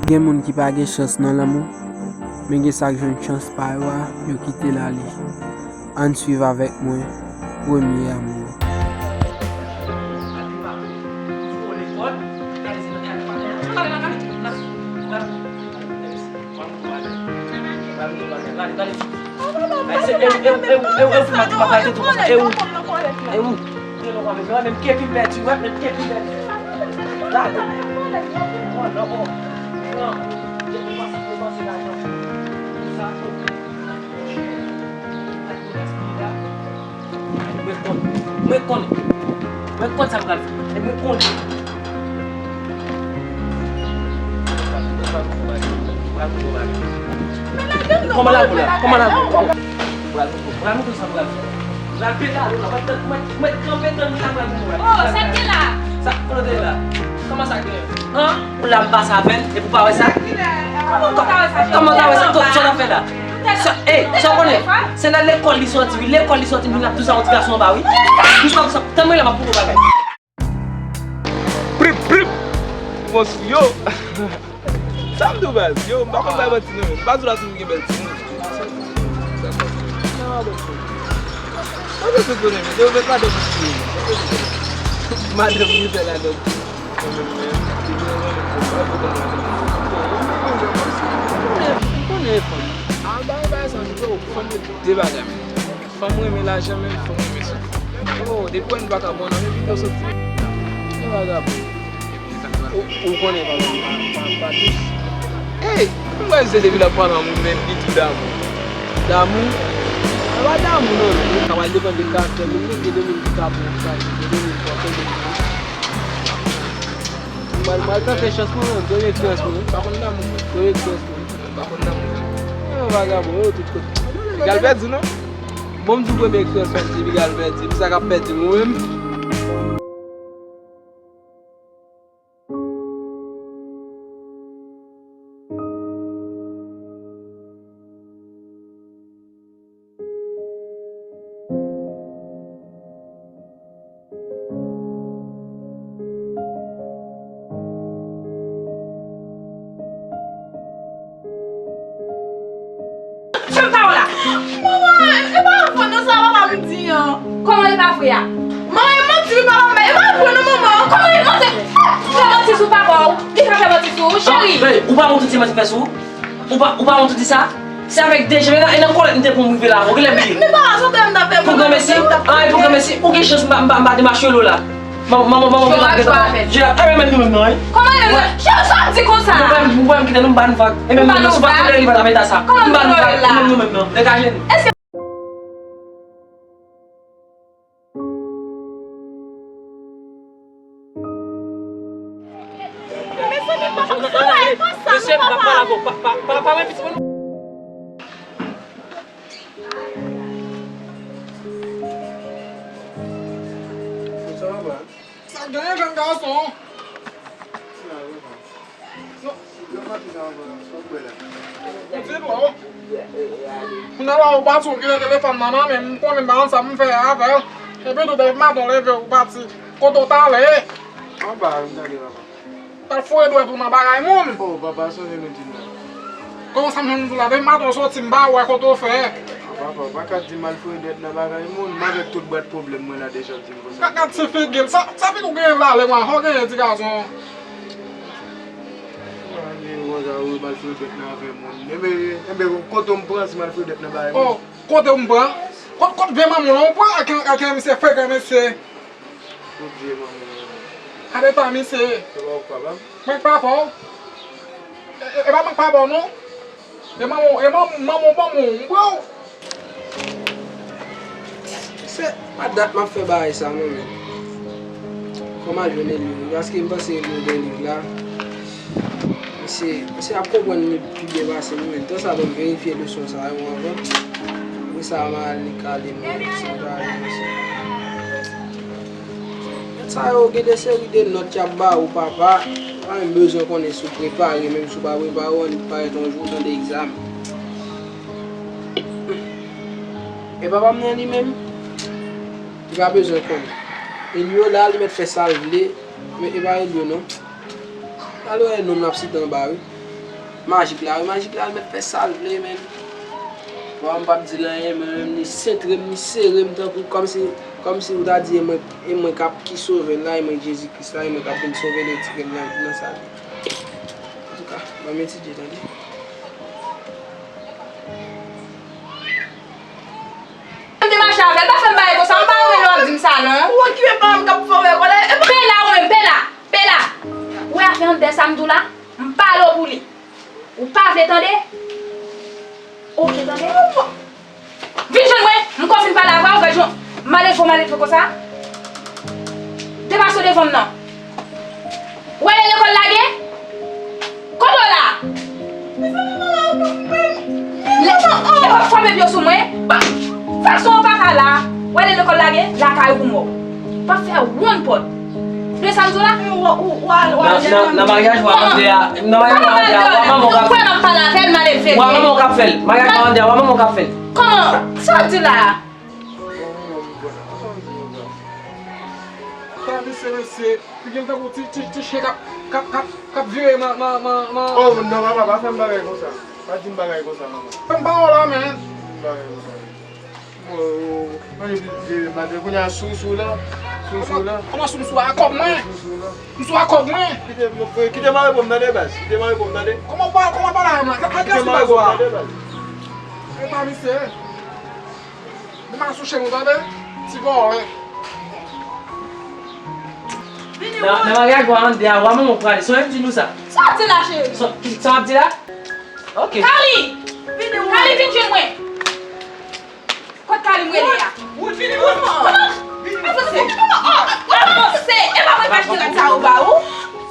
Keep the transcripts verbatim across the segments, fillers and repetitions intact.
Gen moun ki pa gen chans nan lanmou, men gen sa k jwenn chans pa yo a, yo kite l ale. Ann swiv avèk mwen, Premye Amou. Mwen konn. Mwen konn. Mwen konn sa m pral fè. E mwen konn. Kòman la pou la? Kòman la pou? Pral moutre, pral moutre sa pral fè. Pral pete ale la, mwen, mwen, mwen kanpe tann li la, pral moutre. Oh, sa k gen la? Sa, kote la? Kòman sa gen? An? Pou la m pase avè l, epi w pa wè sa? Kòman w ka wè sa? Kòman w ka wè sa? Sa w ap fè la? Sa, ey, sa w konnen? Se nan lekòl li sòti, wi. Lekòl li sòti, vin ap di sa yon ti gason anba, wi. Douseman, douseman. Tann mwen la, m ap pwouve w bagay. Prip, prip! Mons, yo! Sa m di w, baz? Yo, m pa konn bay manti, non, men. M pa di w la, ti moun gen bèl ti moun. Mwen se tout konnen, men. Yo, met madanm ou tiye. Madanm ou fè ladan. M konnen fanm. Al bay, bay sa, m di w, fanm de bagay, men. Fanm renmen lajan, men fanm renmen soufri. Oh, depi w wè m pa ka bon, non, men pito soti. E vagabon. Ou, ou konnen pa, pa, pa, pa dous. Ey, m wè se depi l ap pale an moun, men li tou damou. Damou? Sa pa damou, non, non. Sa pral depann de karaktè moun, men gen de moun ki ka bon, sa, gen de moun ki pa bon. M al, m al tante chans mwen, menm, premye eksperyans mwen, wi. Pa konn damou, mwen. Premye eksperyans mwen. Pa konn damou, mwen. Yo, vagabon, yo, tout kote. Piga l pèdi, non? Bon, m di premye eksperyans mwen, m di piga l pèdi. M sa k ap pèdi, mwen menm. Fè m pawòl la. Manman, e pa vre non sa papa m di an. Kòman e pa vre a? Manman, e manti wi papa m bay. E pa vre non manman. Kòman e manti? Fè manti sou papa w. Li pa fè manti sou ou, cheri. Hey, ou pa wont ou di manti fè sou ou? Ou pa, ou pa wont ou di sa? Se avèk de je, e nan, e nan kòlèt m te pran m rive la, ou genlè bliye. Men, men papa, sa w te m t ap fè. Pou granmesi? An, e pou granmesi, ou gen chans m pa, m pa, m pa te mache lo la. Manman, manman, manman, manman, je la, e, men nou menm non, wi. Kòman yo, sa w di konsa? Ou pa, ou pa kite nou, m pa nou vag. E menm nou, si w pa kite li, pa ta fè ta sa. M pa nou vag, e menm nou menm non. Degaje nou. Mesye, m ap pale avè w. Pa, pa, pa, pa, pa, pa, pa, Sa va, bra? Sa genyen, jèn gason? Sa va, bra. Yon ti dlo. Kounye a la, ou pati, ou kite telefòn nan nan men m, m konnen m pa konn sa m fè avè l. Epi tou, depi maten w leve, ou pati. Kote w t ale? Anba, m t ale, papa. T al foure dwèt ou nan bagay moun. Oh, papa, sonje nou di m nan. Kòman sa m jwenn ou la? Depi maten w soti, m pa wè kote w fè. Ah, papa, ou pa ka di m al foure dwèt nan bagay moun. M avèk tout bwat pwoblèm mwen la deja, w di m konsa. Gad, gad ti figi l. Sa, sa figi w genyen la, lè mwen, sa w genyen, ti gason? Mwen di konsa, wi, m al foure dwèt nan afè moun. Enben, enben, kote w m pran si m al foure dwèt nan bagay moun? Oh, kote w m pran? Kot, kot vye manman w pran ak, ak yon misye frekan, mesye? Kot vye manman w? Gade pa misye. Se pa w k papa m? Mwen k papa w? E, e, e pa mwen k papa w, non. E manman w, e manman, manman w ban mwen w, m pran w. Se pa dat m ap fè bagay sa non, men. Fò m al jwenn Elio wi, paske m panse Elio gen liv la. Misye, misye ap konprann li pi byen pase m, men. Tan sa, ban m verifye leson sa yo anvan. Apre sa, m al li kale mwen, se bagay misye. Nèt sa yo gen de seri de nòt y ap ba ou, papa. Pa menm bezwen konnen si w prepare, menm si w pa prepare, w annik parèt yon jou, tande egzamen. E papa m nan li menm, li pa bezwen konnen. Elio la, li mèt fè sa l vle, men e pa Elio non. Al wè nonm l ap site anba wi. Majik la, wi, Majik la, l mèt fè sa l vle, men. Bon, m p ap di l anyen, men menm li sentre m, li sere m tankou, kòmsi, kòmsi ou ta di e mwen, e mwen k ap ki sove l la, e mwen k Jezi Kris la, e mwen k ap vin sove l, retire l nan, nan sa l ye. Antouka, ban m etidye, tande. M te mache avè l, pa fè m bagay konsa, m pa renmen lè w ap di m sa non. Ou wè ki menm pa m k ap fè w fè kòlè. Pela ou menm, pela, pela. Ou wè afè anndan sa m di w la, m pale w pou li. Ou pa vle tande? Oke, tande. Vin jwenn mwen, m konn fin pale avè w, gad jan w maledve, maledve konsa. Depase w devan m non. Ou wè lè lekòl lage? Kote w la? Lè, lè w ap frape pye w sou mwen, pa, fason w papa la, ou wè lè lekòl lage, lakay ou mò. Pa fè wonn pòt. Tande sa m di w la? Nan, nan, nan maryaj ou a anndan a, nan maryaj ou a anndan a, w a manman w k ap fè l. Ou wè m ap pale avè l, maledve. W a manman w k ap fè l. Maryaj ou a anndan a, w a manman w k ap fè l. Kòman? Sa w di la a? Sa misye, mesye, li gen tankou ti, ti, ti chen k ap, k ap, k ap, k ap vire nan, nan, nan, nan. Oh, non, papa, pa fè m bagay konsa. Pa di m bagay konsa, manman. Fè m pawòl la, men. Bagay konsa. Oh, oh, oh. Mwen, e, e, maten, kounye a sou, sou la. Sou, sou la. Kòman sou, sou a kòb mwen? Sou, sou la. M sou a kòb mwen. Kite, kite m al reponn tande, baz. Kite m al reponn tande. Kòman w pa, kòman w pale avè m la? Kite m al reponn tande, baz. E pa misye. Li pa sou chen nou, tande? Ti vòlè. Nan, nan maryaj ou a anndan a, w a manman w prale. Sonje m di nou sa. Sa w di la, cheri? Sa w ap di la? Oke. Kali! Kali, vin jwenn mwen. Kot Kali m rele a? Wood, vini, Wood. Avanse. Avanse. E pa mwen k achte rad sa yo ba ou?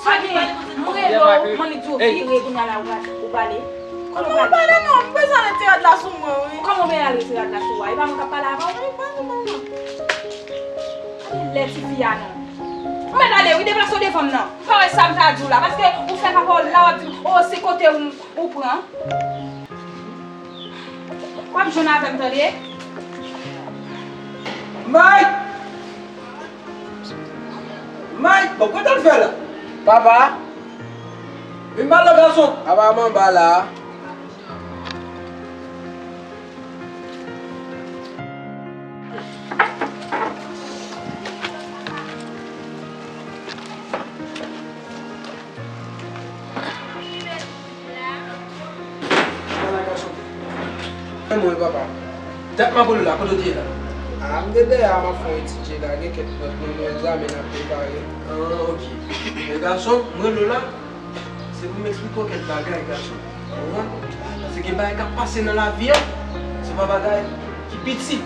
Sa gen, m rele w, m annik di w vire kounye a la ou prale. Ou prale. Kòman w pale non, m bezwen al retire rad la sou mwen, wi. Kòman w bezwen al retire rad la sou ou a? E pa mwen k ap pale avè w? Wi, pa nou manman. Lè tifi a non. Ou mèt ale, wi, deplase w devan m nan. M pa wè sa m ta di w la, paske ou fè papa w la, w ap di m, o, se kote ou, ou pran. W ap jwenn avè m, tande? Mike! Mike, bon, kote l fè la? Papa! Vin ba l, gason. Papa, m anba la. Ala gason. Mwen, papa. Dat m ap rele w la, kote w te ye la? A, m te dèyè a, m ap fè yon etidye la, gen kèk nòt nan men egzamen n ap prepare. Ah, ok. Men gason, m rele w la, se pou m eksplike w kèk bagay, gason. Ou konprann? Paske gen bagay k ap pase nan lavi a, se pa bagay ki piti.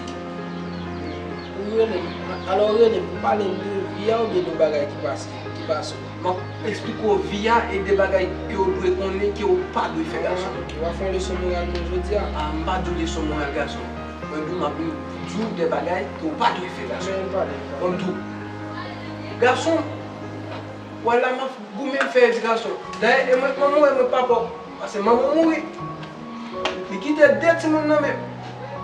Ou rele m, alò ou rele m pou pale m de vi a oubyen de bagay ki pase, ki pase w? M ap eksplike w vi a e de bagay ke w dwe konnen, ke w pa dwe fè, gason. Ah, ok. W ap fè yon leson moral pou jodi a? Ah, m pa di w leson moral, gason. Mwen di w, m ap di w de bagay ke w pa dwe fè, gason. Men pale. Bon, m di w. Gason, wè la, m ap goumen, m fè edikasyon. Dayè, e mwen k manman w, e mwen k papa w. Paske manman w mouri. Li kite de timoun nan men m.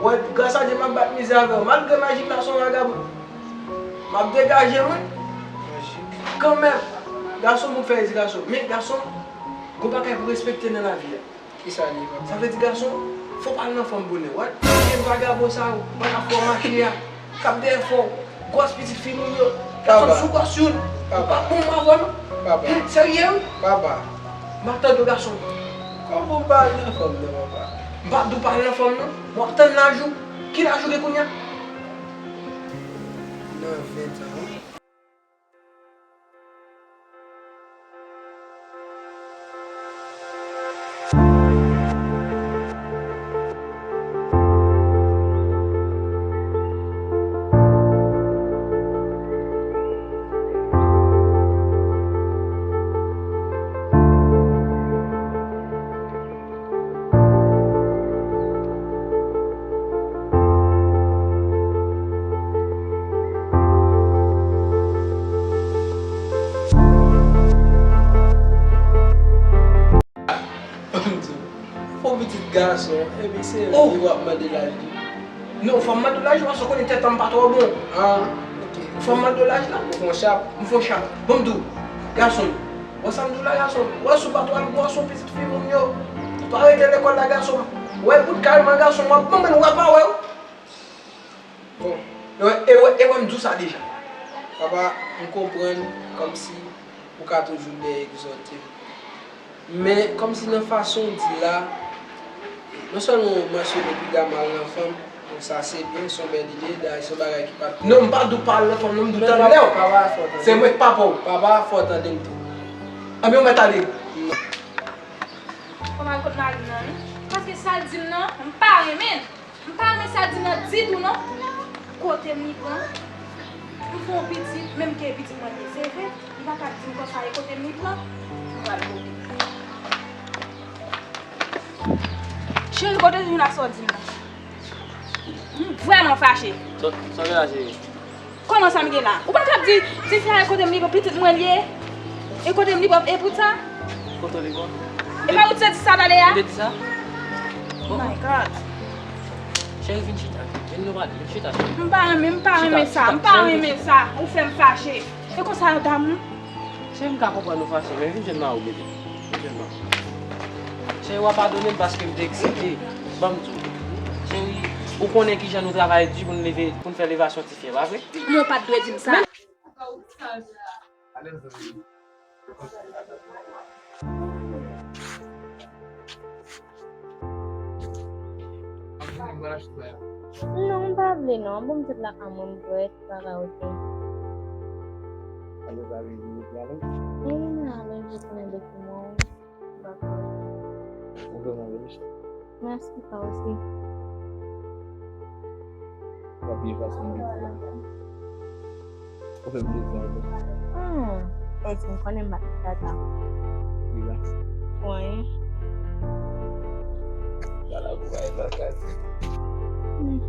Wè, gras a Dye, m ap bat mizè avè w. Malgre Majik la se yon vagabon. M ap degaje mwen. Kanmenm, gason pou fè edikasyon. Men gason, gon bagay pou respekte nan lavi a. Kisa li ye, papa? Sa vle di, gason, fò w pa al nan fanm bonè. Wè, vye vagabon sa yo, w pa ka fè w mache a. K ap dèyè fè w gwòs pitit fi moun yo. Gason, si w gwòs youn, ou pa bon, m pa vre non. Papa. Serye wi. Papa. M ap tande w, gason. Kòman w pa al nan fanm nan, papa? M pa di w pa al nan fanm nan. M ap tann laj ou. Ki laj ou gen kounye a? Nan ven tan wi. Fò pitit gason, epi se li w ap mande laj li. Non, fò m mande w laj ou, paske w konnen tèt an m pa twò bon. Ah, ok. Fò m mande w laj la. Ou fè yon chap. M fè yon chap. Bon, m di w, gason, wè sa m di w la, gason, wè si w pa twò al gwòs yon pitit fi moun yo. Pa rete lekòl la, gason. Wè bout kay mwen, gason, w ap manman w ap pa wè w. Bon. E wè, e wè, e wè, m di w sa deja. Papa, m konprann kòmsi ou ka toujou dèyè egzòte m. Men, kòmsi nan fason w di l la, non sèlman w mansyone piga mal nan fanm, bon, sa se byen, se yon bèl ide, dayè se yon bagay ki pa t... Non, m pa di w pa al nan fanm, non, m di w tande w. Papa, fò w tande m. Se mwen k papa w. Papa, fò w tande m tou. Anben, ou mèt ale. Non. Fò m al kot mari m nan, wi. Paske sa l di m nan, m pa renmen l. M pa renmen sa l di m nan ditou, non. Kote m li pran? M fè yon pitit, menm ke pitit mwen li ye, se vre. Li pa ka di m konsa, e kote m li pran? M pral kote. Cheri, kote w jwenn ak sa w di m nan? M vrèman fache. Sa, sa gen la, cheri? Kòman sa m gen la? Ou pa t ap di, tifi a e kote m li pran, pitit mwen li ye? E kote m li pran, e pou sa? Kote w li pran? E pa ou t di sa talè a? Ou te di sa? Oh my God. Cheri, vin chita. Vin nou pale, vin chita, cheri. M pa renmen, m pa renmen sa, m pa renmen sa. Ou fè m fache. E konsa yo damou? Cheri, m ka konprann ou fache, men vin jwenn mari w, bebe. Vin jwenn mari w. Cheri, w a padone m paske m te eksite. Ban m di w. Cheri, ou konnen kijan nou travay di pou n leve, pou n fè levasyon tifi a, pa vre? Men w pa t dwe di m sa. Non, m pa vle non. Bon, m sot lakay mwen, m bwè ti bagay, oke. Wi, m ale, m ale, m ale, m ale. Ou vrèman bèl, wi. Mèsi, ou osi. W ap byen pase m vit la. Ou fè m plezi anpil. Hmm. Esi m konnen m bat tata. Wi la. Wi. Sa la pou bay bagay. Hmm.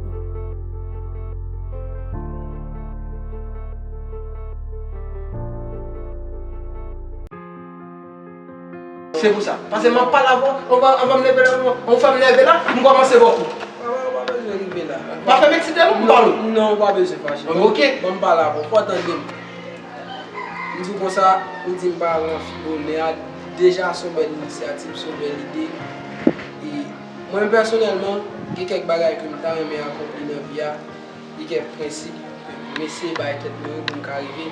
Se pou sa. Paske m ap pale avè w, anvan, anvan m leve la, anvan w fè m nève la, m kòmanse bò kou. Papa, ou pa bezwen rive la. Pa fè m eksite non, m pale w. Non, ou pa bezwen fache. Anben, oke. Ban m pale avè w, fò w tande m. M di w konsa, ou di m pa ranfibone a, deja se yon bèl inisyativ, se yon bèl ide. E mwen pèsonèlman, gen kèk bagay ke m ta renmen akonpli nan vi a. Li gen prensip, m eseye bay tèt mwen yo pou m ka rive.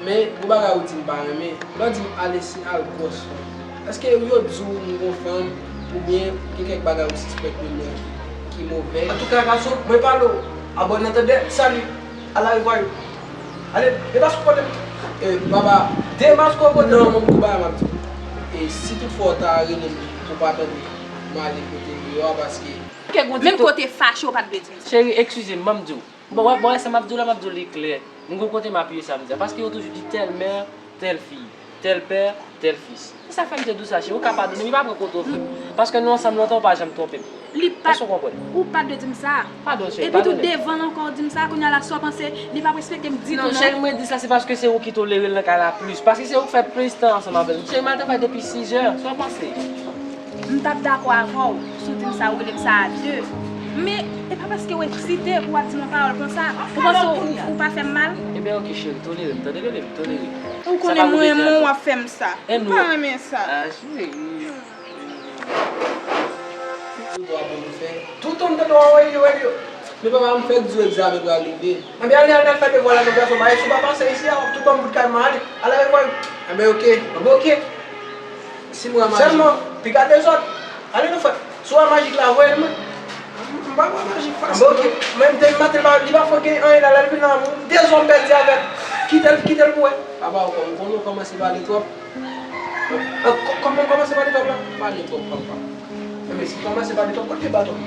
Men, gon bagay ou di m pa renmen, lè w di m al esi al gwòs fanm. Èske yo di w m gon fanm, oubyen gen kèk bagay ou sispèk de mwen ki, ki movè? Antouka, gason, mwen pale w, abòne nan tande, salut, à la revoir. Ale, demaske w kote m. E, papa. Demaske w kote m. Non, mwen, m gon bagay m ap di w. E si toutfwa w ta rele m, ou pa tande, m ale kote m yo a, paske Menm kote fache, ou pa t vle di m sa. Cheri, eskize m, ban m di w. Bon, wè, bon, wè, sa m ap di w la, m ap di w li klè. M gon kote m apiye sa m di a. Paske yo toujou di tèl mè, tèl fi, tèl pè, tèl fis. Se sa fè m te di w sa, cheri. Ou ka padone m, li pa pran kote w vle. Paske nou ansanm lontan, ou pa janm twonpe m. Li pa... Èske w konprann? Ou pa t dwe di m sa. Padon, cheri, padone. Epi tou, devan l ankò, ou di m sa, kounye a la, sa w panse, li p ap respekte m ditou, non. Non, cheri, mwen di sa, se paske se ou ki tolere l nan kay la plis. Paske se ou k fè plis tan ansanm avè l. Cheri, m al travay depi sizè. Sa w panse? M t ap dakò avè w si w di m sa, ou rele m sa a de. Men, e pa paske w eksite pou w ap di m yon pawòl konsa. Ou panse w, ou pa fè m mal? Ebyen, oke, cheri, tolere m, tande, bebe m, tolere m. Ou konnen mwen renmen w, w ap fè m sa. M pa renmen sa. Ah, cheri. Tout tan m tande w anvoye yo, yo. Men papa, m fèk di w egzamen pral rive. Anben, ale, ale, al fè devwa la, non, gason. Bagay si w pa pase isi a, w ap tou ban m bout kay mwen, ale. Al avèk mwen. Anben, oke. Anben, oke. Si mwen maji. Sèlman, piga dezòd. Ale, non, frè. Si w wè majik la, voye l mwen. M pa wè majik fasil. Anben, oke. Mwen, m te maten, li pa fè gen anyen la, lè l vin la, dezòd m pèdi avè l. Kite l, kite l pou wè. Papa, ou konn, ou konn ou kòmanse pale twòp. An, kò-, kòman w kòmanse pale twòp la? Pale twòp, papa. Men si w kòmanse pale twòp, kote baton?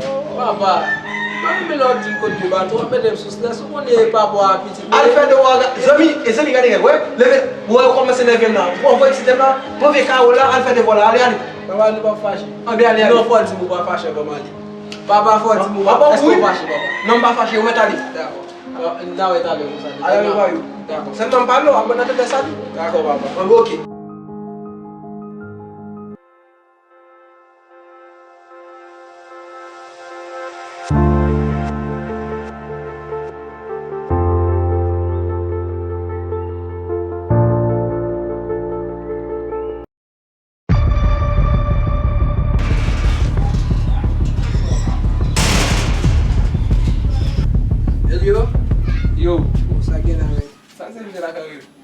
Papa, m pa renmen lè w di m kote baton, w ap mete m sou strès, ou konnen papa a pitit mwen. Al fè devwa, zanmi, e zanmi, gade nèg, wè, leve, wè, ou kòmanse nève m la. Ou anvoye ti tèm la, pran vye kawo la, al fè devwa la, ale, ale. Papa, nou p ap fache. Anben, ale, ale. Non, fò w di m ou pa fache anvan m ale. Papa, fò w di m ou pa, èske w fache, papa? Non, m pa fache, ou mèt ale. Dakò. N a wè talè konsa. Alò, nou va yo. Dakò. Sèlman m pale w, apre n a tande sa tou. Dakò, papa. Anben, oke. Lakay li.